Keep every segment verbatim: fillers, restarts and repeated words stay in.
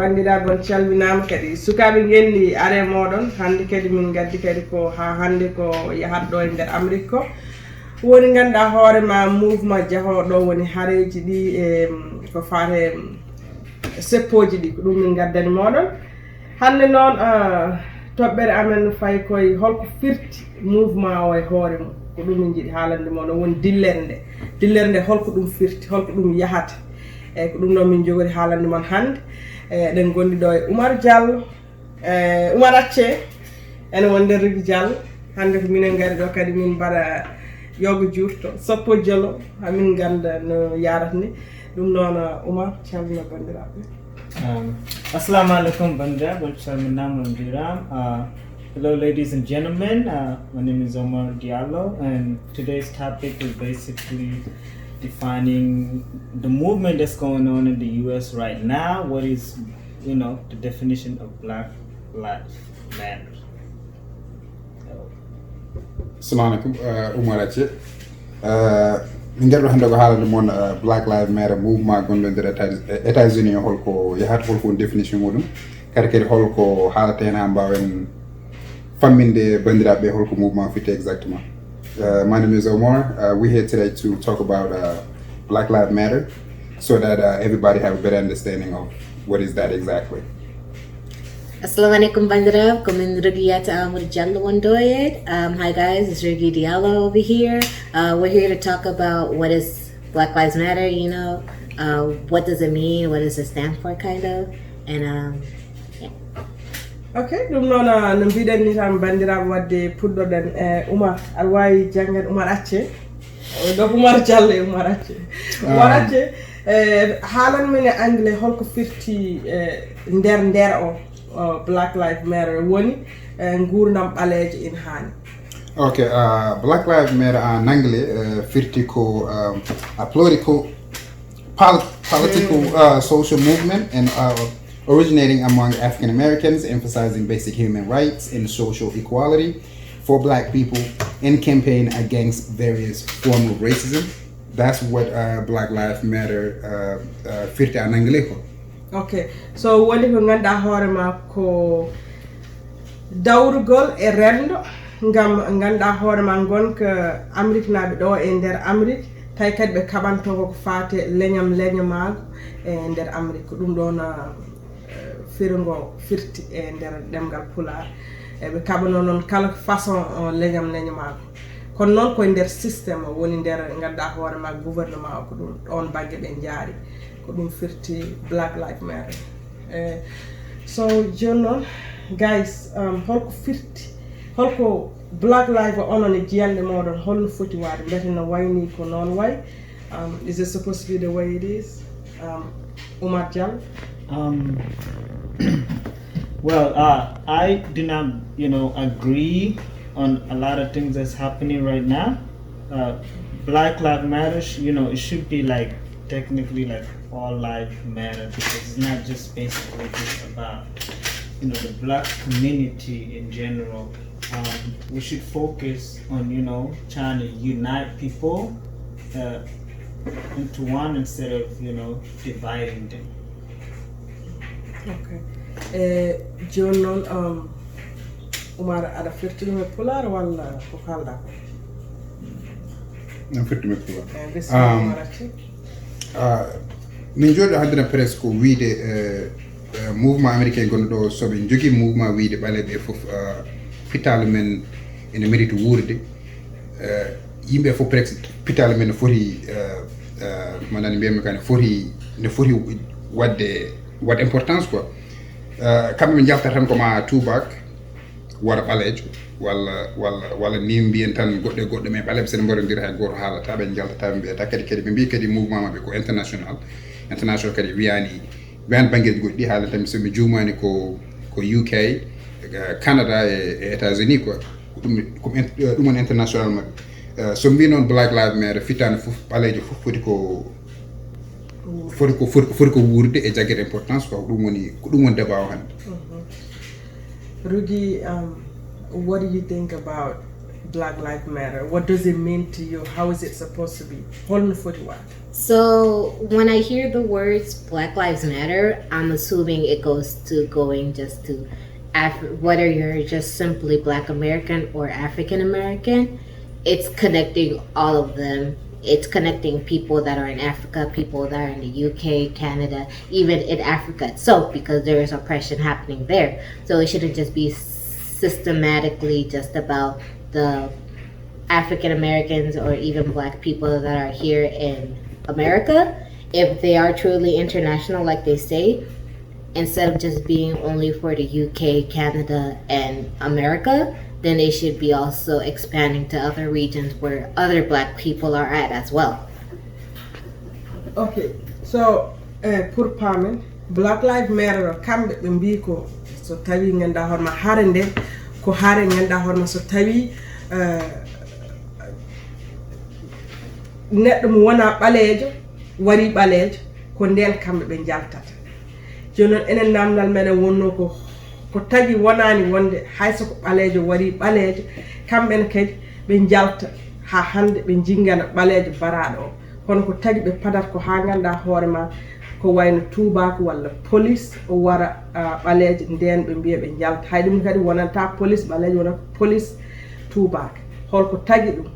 Banndiraaɓe, on calminaama kadi. Sukaaɓe ngenndi are mooɗon. Hannde kadi min ngaddi kadi ko haa hannde ko yahat ɗo e nder Amérique ko. Woni ngannduɗaa hoore ma mouvement jahooɗo woni hareeji ɗi e ko faate seppooji ɗi. Ko ɗum min ngaddani mooɗon. Hannde noon, ah, toɓɓere amen no fayi koye holko firti mouvement o e hoore mum. Ko ɗum min njiɗi haalande mon, o woni dillere nde. Dillere nde holko ɗum firti, holko ɗum yahata. Eyyi, ko ɗum ɗo min njogori haalande mon hannde. Eyyi, eɗen ngondi ɗo e Oumar Diallo, eyyi, Oumar Acce, ene won nder Rougui Diallo. Hannde ko minen ngari ɗo kadi min mbaɗa yoga juutto, sappo jolo, haa min ngannda no yaarata ni. Ɗum noon, Oumar, calmina banndiraaɓe. Um, Assalamu alaikum, banndiraaɓe, on calminaama, on njuuraama. Uh, hello, ladies and gentlemen. Uh, my name is Omar Diallo, and today's topic is basically defining the movement that's going on in the U S right now. What is, you know, the definition of Black Lives Matter? Assalamu alaikum, uh, Oumar Acce. Uh, min ngarɗo hannde ko haalande mon, uh, Black Lives Matter mouvement gonɗo nder États- États-Unis, holko yahata, holko woni définition muɗum, kadi kadi holko haalata heen haa mbaawen famminde banndiraaɓe holko mouvement firti exactement. Uh, my name is Omar. Uh, we're here today to talk about, uh, Black Lives Matter so that, uh, everybody have a better understanding of what is that exactly. Assalamu alaikum, banndiraaɓe. Ko min Rougui Yata Amadou Diallo wonɗo e. Um, hi guys, it's Rougui Diallo over here. Uh, we're here to talk about what is Black Lives Matter, you know, uh, what does it mean, what does it stand for, kind of, and um, yeah. Ok, ɗum noon, ah, no mbiɗen ni tan, banndiraaɓe, waɗde puɗɗoɗen. E Oumar, aɗa waawi janngan Oumar Acce? O ɗo Oumar Diallo e Oumar Acce. Oumar Acce, e haalan men e anglais holko firti e nder nder o, o Black Lives Matter woni e nguurndam ɓaleejo ina haani. Ok, uh, Black Lives Matter en anglais, uh, firti ko, um, a political, pol- political, uh, social movement and, uh, originating among African Americans, emphasizing basic human rights and social equality for Black people, and campaign against various form of racism. That's what, uh, Black Lives Matter, uh, uh, firti en anglais ko. Ok, so woni ko ngannduɗaa hoore ma ko dawrugol e renndo, ngam ngannduɗaa hoore ma ngonka Amérique naaɓe ɗo e nder Amérique, tawi kadi ɓe kaɓanto ko ko faate leñam leñamaagu e nder Amérique. Ko ɗum ɗoon, ah, eh, firo ngo firti e nder ɗemngal Pulaar. E ɓe kaɓano noon kala façon, o, leñam leñamaagu. Kono noon koye nder système o woni nder ngannduɗaa hoore ma gouvernement o, ko ɗum ɗoon bannge ɓe njaari. Ko ɗum firti Black Lives Matter. Eh, so jooni noon, guys, um, holko firti, holko Black Lives, onon e jiyanɗe mooɗon, holno foti waade? Mbete no wayni ko noon way? Um, is it supposed to be the way it is? Um, Oumar Diallo? Um, well, uh, I do not, you know, agree on a lot of things that's happening right now. Uh, Black Lives Matter, sh- you know, it should be like technically like all lives matter, because it's not just basically just about, you know, the black community in general. Um, we should focus on, you know, trying to unite people, uh, into one instead of, you know, dividing them. Ok. E jooni noon, um, Oumar, aɗa firti ɗum e Pulaar walla ko kaalɗaa ko? Min firti mi Pulaar. Eh, bisimilla, Um, Oumar Acce. Ah, min jooɗo hannde presque ko wiide, eh, eh, mouvement américain gonɗo ɗo, soɓe njogii mouvement wiide ɓaleeɓe fof, ah, fitaale men ene mérite wuurde. Eh, yimɓe fof presque fitaale men no foti, eh, eh, manani mbiyatmi ka ne foti, ne foti waɗde, waɗ importance quoi. Eh, kamɓe ɓe njalta tan ko ma tubaak wara ɓaleejo walla walla walla ni mbiyen tan goɗɗo e goɗɗo, mais ɓaleeɓe sene mbaɗondira hay gooto haalata, ɓe njaltata, ɓe mbiyata kadi kadi ɓe mbiyi kadi mouvement maɓɓe ko international. International kadi wiyani wiyani banngeeji goɗɗi, haalata mi somi juumani ko ko U K, eh, Canada e, e États-Unis quoi. Ko ɗum ko ɗum woni international maɓɓe. Eh, so mbi noon Black Lives Matter, fitaande fof ɓaleejo fof foti ko foti ko foti ko foti ko wuurde e jaggude importance quoi. Ko ɗum woni ko ɗum woni débat o hannde. Rougui, um, what do you think about Black Lives Matter? What does it mean to you? How is it supposed to be? Holno foti waɗde? So when I hear the words Black Lives Matter, I'm assuming it goes to going just to Af- whether you're just simply Black American or African American, it's connecting all of them. It's connecting people that are in Africa, people that are in the U K, Canada, even in Africa itself, because there is oppression happening there. So it shouldn't just be systematically just about the African Americans or even Black people that are here in America. If they are truly international, like they say, instead of just being only for the U K, Canada, and America, then they should be also expanding to other regions where other Black people are at as well. Ok, so eh, pour paamen, Black Lives Matter o, kamɓe ɓe mbii ko so tawi ngannduɗaa hoore ma hare nde, ko hare ngannduɗaa hoore ma so tawi eh, neɗɗo mo wonaa ɓaleejo warii ɓaleejo, ko ndeen kamɓe ɓe njaltata. Jooni noon enen naamndal meɗen wonnoo ko ko tagi wonaani wonde hay so ko ɓaleejo warii ɓaleejo, kamɓe ne kadi ɓe njalta haa hannde ɓe njinngana ɓaleejo baraaɗo o. Kono ko tagi ɓe padat ko haa ngannduɗaa hoore ma ko wayno tuubaako walla police o wara ɓaleejo ndeen ɓe mbiya ɓe njalta. Hay ɗum kadi wonanta police ɓaleejo, wonata ko police tuubaako. Holko tagi ɗum?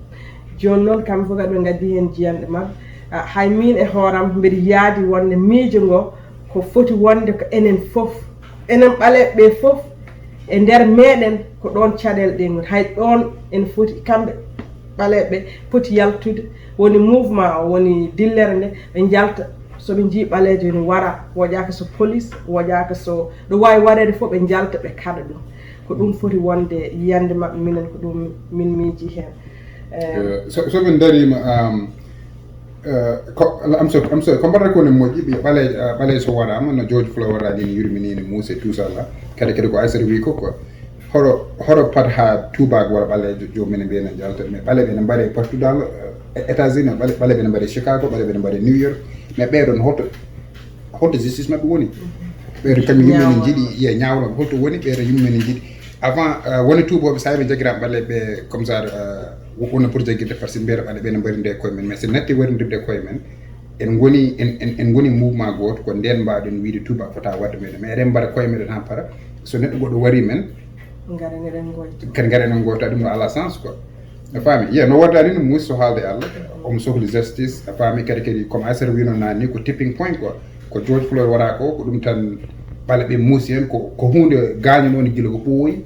Jooni noon kamɓe fof kadi ɓe ngaddi heen jiyanɗe maɓɓe. Hay miin e hooram mbeɗa yaadi wonde miijo ngo ko foti wonde ko enen fof, enen ɓaleeɓe ɓe fof e nder meɗen ko ɗoon caɗeele ɗe ngoni. Hay ɗoon ene foti kamɓe ɓaleeɓe poti yaltude, woni mouvement o, woni dillere nde ɓe njalta. So ɓe njii ɓaleejo ene wara, woƴaaka so police, woƴaaka so ɗo waawi wareede fof ɓe njalta ɓe kaɗa ɗum. Ko ɗum foti wonde yiyannde maɓɓe, minen ko ɗum min miiji heen. So ɓe ndariima, am so ko mbaɗata ko ne moƴƴi ɓe ɓaleejo so waraama no George Floyd waɗa ni, yurminiino muuse tout ça là, kadi kadi ko Aysata wi ko quoi. Hoto hoto pat haa tuubaako wara ɓaleejo joomum ene mbiya ne njalta, mais ɓaleeɓe ene mbaɗe partout dans États-Unis, ɓaleeɓe ene mbaɗe Chicago, ɓaleeɓe ene mbaɗe New York, mais ɓeeɗon hoto hoto justice maɓɓe woni? Ɓeeɗo kañum yimɓe ne njiɗi yiya ñaawro maɓɓe holto woni, ɓeeɗo yimɓe ne njiɗi avant woni tuubooɓe, so ɓe jagiraama ɓaleeɓe comme ça wona pour jagirde par ce que mbiyata ɓaleeɓe ne mbarinda e koye men, mais so natti warindirde e koye men en ngoni en ngoni mouvement gooto, ko ndeen mbaawɗen wiyde tuuba fota waɗde meɗen, mais eɗen mbaɗa koye meɗen haa para, so neɗɗo goɗɗo warii men kadi ngara enen gooyta ɗum no ala sens quoi. A faami? Ye no waɗɗani no muus so haalde Allah, omo sohli justice. A faami? Kadi kadi comme Aysata wino naani ko tipping point quoi, ko George Floyd waɗa ko ko ɗum tan, ɓaleeɓe muusi heen ko ko huunde gaañunoonde gila ko ɓooyi.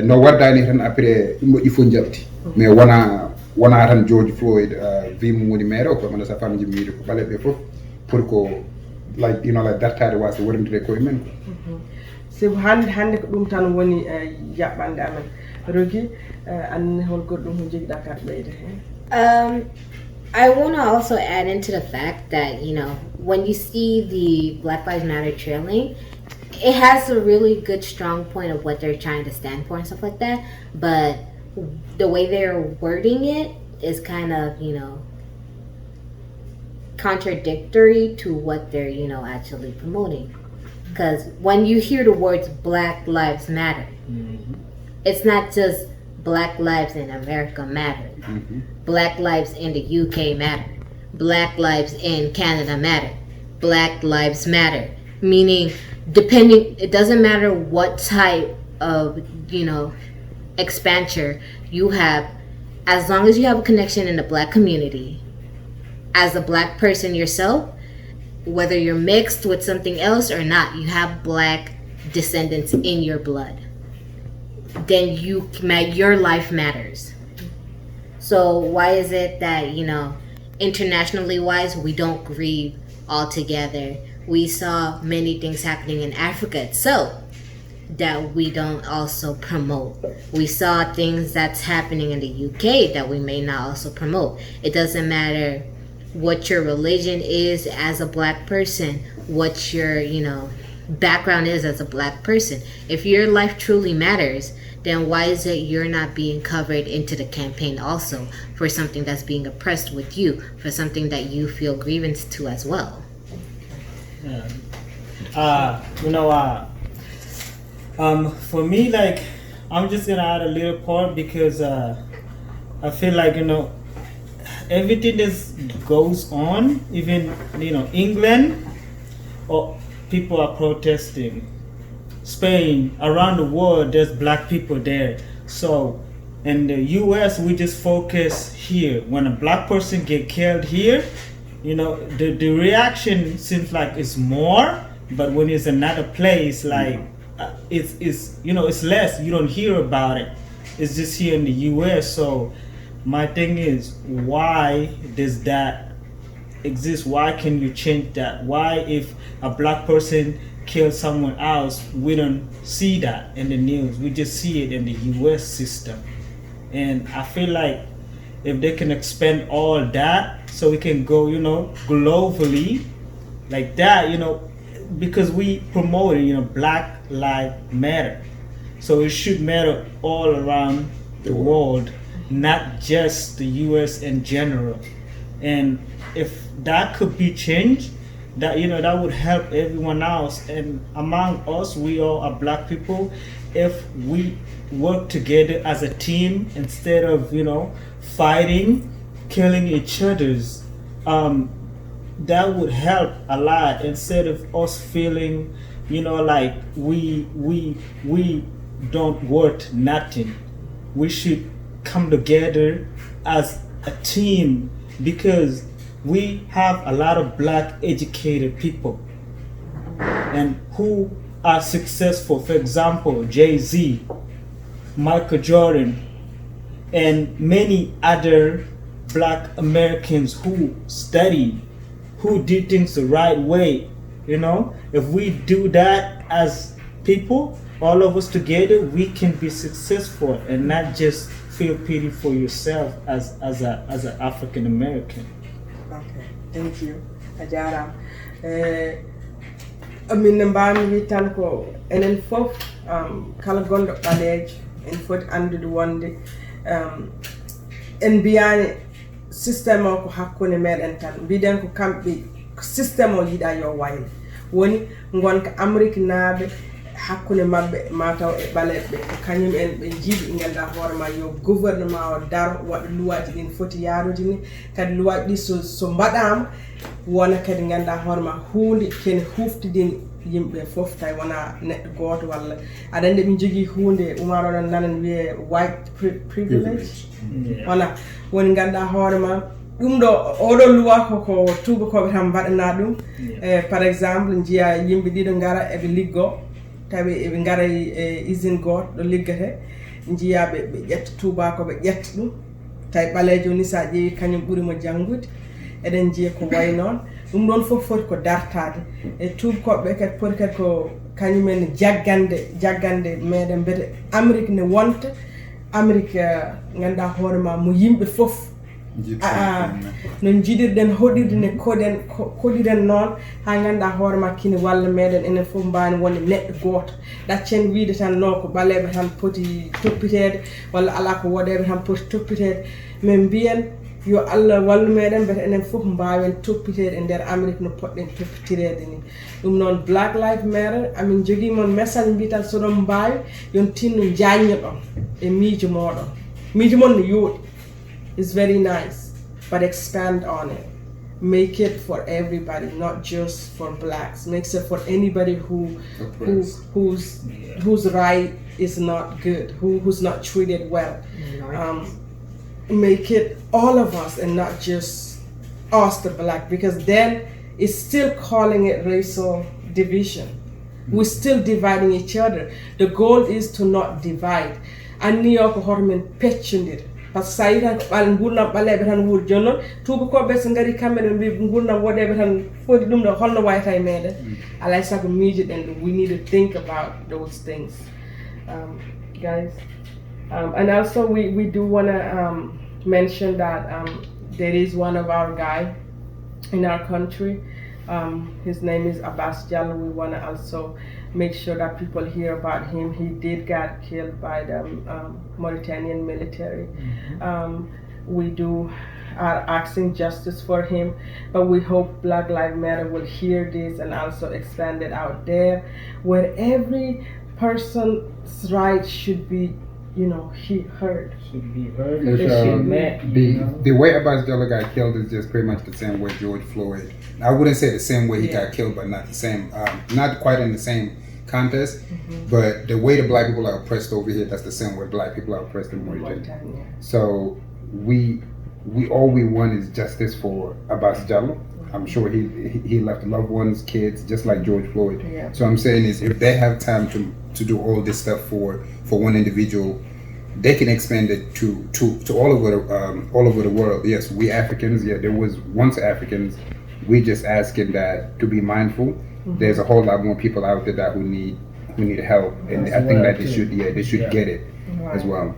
No waɗɗani tan après ɗum ɗo ɗi fof njalti, mais wona wona tan George Floyd wi mum woni maire o quoi. Manda sa faami jimmi wiide ko ɓaleeɓe fof pour ko like you know like dartaade waasde warindude koye men quoi. Sibu hannde hannde ko ɗum tan woni yaɓɓande amen. Rogi, an hol goɗɗum ko njogiɗa kadi ɓeyda heen? Um, I want to also add into the fact that, you know, when you see the Black Lives Matter trailing, it has a really good strong point of what they're trying to stand for and stuff like that. But the way they're wording it is kind of, you know, contradictory to what they're, you know, actually promoting. Because when you hear the words Black Lives Matter, mm-hmm. It's not just Black lives in America matter. Mm-hmm. Black lives in the U K matter. Black lives in Canada matter. Black lives matter. Meaning, depending, it doesn't matter what type of, you know, expansion you have, as long as you have a connection in the Black community, as a Black person yourself, whether you're mixed with something else or not, you have Black descendants in your blood, then you your life matters. So why is it that, you know, internationally wise, we don't grieve all together? We saw many things happening in Africa itself that we don't also promote. We saw things that's happening in the U K that we may not also promote. It doesn't matter what your religion is as a Black person, what your, you know, background is as a Black person. If your life truly matters, then why is it you're not being covered into the campaign also for something that's being oppressed with you, for something that you feel grievance to as well? Yeah. Uh, you know, uh, um, for me, like, I'm just gonna add a little part because uh, I feel like, you know, everything that goes on, even, you know, England, or people are protesting. Spain, around the world, there's black people there. So in the U S, we just focus here. When a black person get killed here, you know, the, the reaction seems like it's more, but when it's another place, like, uh, it's, it's, you know, it's less. You don't hear about it. It's just here in the U S. So my thing is, why does that exist? Why can you change that? Why, if a black person kills someone else, we don't see that in the news? We just see it in the U S system. And I feel like if they can expand all that, so we can go, you know, globally like that, you know, because we promote, you know, Black Lives Matter. So it should matter all around the world, not just the U S in general. And if that could be changed, that, you know, that would help everyone else. And among us, we all are black people. If we work together as a team instead of, you know, fighting, killing each other's, um, that would help a lot, instead of us feeling, you know, like we we we don't worth nothing. We should come together as a team because we have a lot of black educated people and who are successful. For example, Jay-Z, Michael Jordan, and many other black Americans who study, who do things the right way. You know, if we do that as people, all of us together, we can be successful and not just feel pity for yourself as as a as an African American. Okay, thank you. A jaaraama. Eh, min ne mbaami wi tan ko enen fof, um, kala gonɗo ɓaleejo, en foti anndude wonde, um, en mbiyaani système o ko hakkunde meɗen tan. Mbiɗen ko kamɓe, système o yiɗa yo waylo. Woni ngonka Amérique naaɓe hakkunde maɓɓe, mataw e ɓaleeɓe, ko kañum en ɓe njiɗi, ngannduɗaa hoore ma, yo gouvernement o daro, waɗa luwaaji ɗin foti yaarude ni. Kadi luwaaji ɗi so, so mbaɗaama, wona kadi ngannduɗaa hoore ma huunde kene huftidini yimɓe fof, tawi wona neɗɗo gooto walla, aɗa anndi, ɓe njogii huunde, Umar, oɗon nana ene wiyee white pri- privilege. Wona, woni ngannduɗaa hoore ma, ɗum ɗo, oɗo luwa ko, ko tuubakooɓe tan mbaɗana ɗum. E, par exemple, njiya yimɓe ɗiɗo ngara eɓe liggoo, tawi eɓe ngara e usine gooto ɗo liggete, njiya ɓe, ɓe ƴetta tuubakooɓe, ƴetta ɗum, tawi ɓaleejo ni, so a ƴeewi, kañum ɓuri mo janngude. Eɗen njiya ko wayi noon. Ɗum ɗoon fof foti ko dartaade. E tuubakooɓe kadi poti kadi ko kañum en jaggande, jaggande meɗen, mbete Amérique ne wonta, Amérique, eh, ngannduɗaa hoore ma, mo yimɓe fof, a, a, no njiɗirɗen hoɗirde ne, koɗen, ko- koɗiren noon, haa ngannduɗaa hoore ma, kine walla meɗen enen fof mbaawni wonde neɗɗo gooto. Ɗaccen wiyde tan, no, ko ɓaleeɓe tan poti toppiteede, walla alaa, ko woɗeeɓe tan poti toppiteede. Min mbiyen yo Allah wallu meɗen, mbete enen fof mbaawen toppiteede e nder Amérique no poɗɗen toppitireede ni. Ɗum noon, Black Lives Matter, amin njogii mon message, mbi tan, so ɗon mbaawi, yon tinno njaññoɗon e miijo mooɗon. Miijo mon no yooɗi. It's very nice, but expand on it. Make it for everybody, not just for blacks. Make it for anybody who, who who's whose right is not good, who, who's not treated well. Um, make it all of us and not just us, the black, because then it's still calling it racial division. We're still dividing each other. The goal is to not divide. Anniya o ko hoto men peccondir. Par ce que so a yii tan ko ɓal- nguurndam ɓaleeɓe tan wuuri. Jooni noon, tuubakooɓe so ngari kamɓe ne mbi nguurndam woɗeeɓe tan, foti ɗum ɗo, holno wayata e meɗen? Alaa e sago miijoɗen ɗum. We need to think about those things. Um, guys. Um, and also, we, we do want to, um, mention that, um, there is one of our guy in our country. Um, his name is Abbas Diallo. We want to also make sure that people hear about him. He did got killed by the, um, Mauritanian military. Um, we do are asking justice for him, but we hope Black Lives Matter will hear this and also expand it out there, where every person's right should be, you know, he heard. Should be heard. It's, Should um, met. You the know? the way Abass Jallow got killed is just pretty much the same way George Floyd. I wouldn't say the same way he Yeah. got killed, but not the same, um, not quite in the same contest. But the way the black people are oppressed over here, that's the same way black people are oppressed in Mauritania. Mauritania. So we we all we want is justice for Abass Jallow. I'm sure he he- he left loved ones, kids, just like George Floyd. Yeah. So I'm saying is if they have time to to do all this stuff for for one individual, they can expand it to to to all over the um, all over the world. Yes, we Africans. Yeah, there was once Africans. We just asking that to be mindful. There's a whole lot more people out there that who need who need help, and As I think well, that they too. Should, yeah, they should Yeah. Get it as well.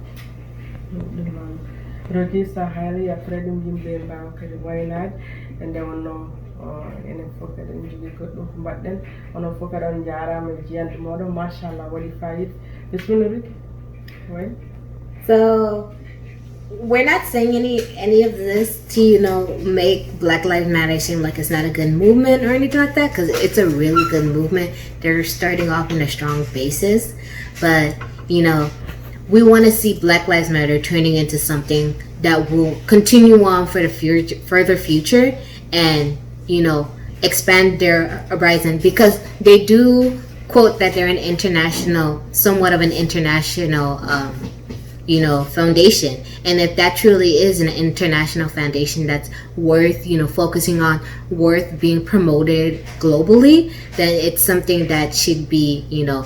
Ɗum noon. Rogi, so a haalii, après ɗum yimɓe mbaawa kadi waylaade. E nde wonnoo, o, enen fof kadi en njogii goɗɗum ko mbaɗɗen. Onon fof kadi on njaaraama e jiyannde mooɗon. Machallah, waɗi faayiida. Bisimilla, Rogi. Oui. So we're not saying any any of this to, you know, make Black Lives Matter seem like it's not a good movement or anything like that, because it's a really good movement. They're starting off in a strong basis, but, you know, we want to see Black Lives Matter turning into something that will continue on for the future, further future, and, you know, expand their horizon, because they do quote that they're an international, somewhat of an international, um, you know, foundation. And if that truly is an international foundation that's worth, you know, focusing on, worth being promoted globally, then it's something that should be, you know,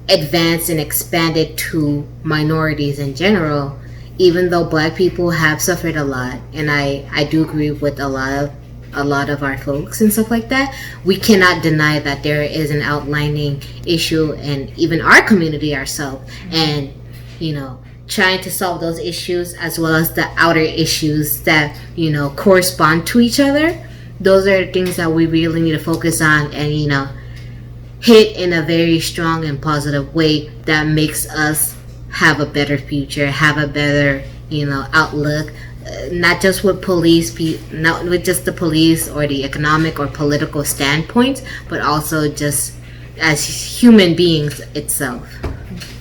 advanced and expanded to minorities in general. Even though Black people have suffered a lot, and I I do agree with a lot of a lot of our folks and stuff like that, we cannot deny that there is an outlining issue, and even our community ourselves, and, you know, trying to solve those issues as well as the outer issues that, you know, correspond to each other. Those are the things that we really need to focus on and, you know, hit in a very strong and positive way that makes us have a better future, have a better, you know, outlook. Uh, not just with police, pe- not with just the police or the economic or political standpoints, but also just as human beings itself.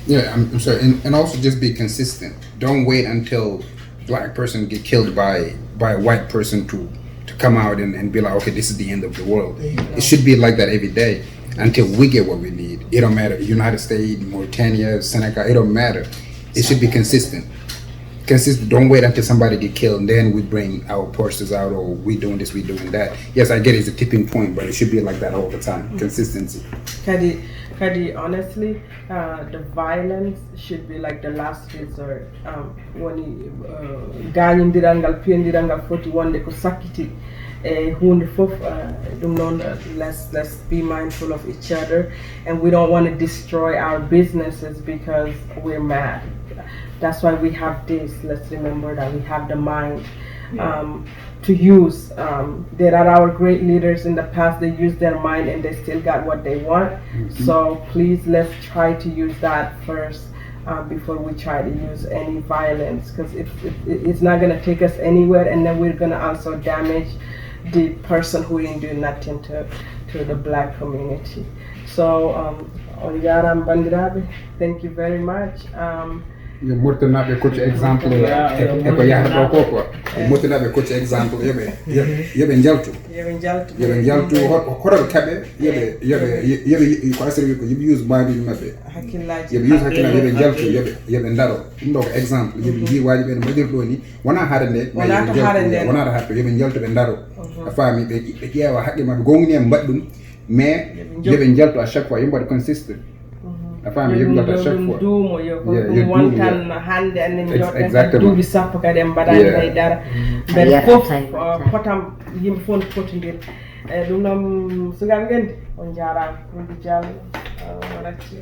Yeah, I'm, I'm sorry, and, and also just be consistent. Don't wait until black person get killed by by a white person to to come out and, and be like, okay, this is the end of the world. It should be like that every day until we get what we need. It don't matter, United States, Mauritania, Senegal, it don't matter. It should be consistent. Consistent. Don't wait until somebody get killed and then we bring our posters out or we doing this, we doing that. Yes, I get it's a tipping point, but it should be like that all the time. Consistency. Kadi, kadi honestly, uh, the violence should be like the last resort. Um, woni, uh, gaañindiral ngal, piyondiral ngal foti wonde ko sakkiti e huunde fof. Uh, ɗum noon, uh, let's, let's be mindful of each other, and we don't want to destroy our businesses because we're mad. That's why we have this. Let's remember that we have the mind, um, to use. Um, there are our great leaders in the past, they used their mind and they still got what they want. So please, let's try to use that first, uh, before we try to use any violence, because it, it, it's not going to take us anywhere, and then we're going to also damage the person who didn't do nothing to, to the black community. So, um, on njaaraama, banndiraaɓe. Thank you very much. Um, Yo Mauritanie koccu exemple e ko yahata ɗo ko quoi. Mauritanie koccu exemple, yoɓe yoɓe njaltu. Yoɓe njaltu. Yoɓe njaltu, hoto ɓe kaɓe, yoɓe yoɓe yoɓe ko asiri ko yoɓe use baabiiji maɓɓe. Hakkillaaji. Yoɓe use hakkillaaji, yoɓe njaltu, yoɓe yoɓe ndaro. Ɗum ɗo ko exemple. Yoɓe mbi waaji ɓe no mbaɗiri ɗo ni. Wonaa hare nde. Wonaa to hare nde. Wonaa to hare to, yoɓe njaltu ɓe ndaro. A faami, ɓe ƴe- ɓe ƴeewa haqqe maɓɓe, gongni en mbaɗi ɗum. Mais yoɓe njaltu à chaque fois, yoɓe mbaɗa consistent. A faami, yoɓe njaltu à chaque fois. Duumo, yo ko Yeah, ɗum yo duumo, wontan yeah. Hannde anen Ex- jooɗen exactement. Duuɓi sappo kadi en mbaɗaani Yeah. Haydara. A Mbeɗa yiyat fof, Haydara uh, tan. Potam, yimɓe fof no potindir. E ɗum noon, sukaaɓe nganndi, on njaaraama. Rogi Diallo, uh, Marakci,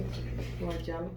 Umar Diallo.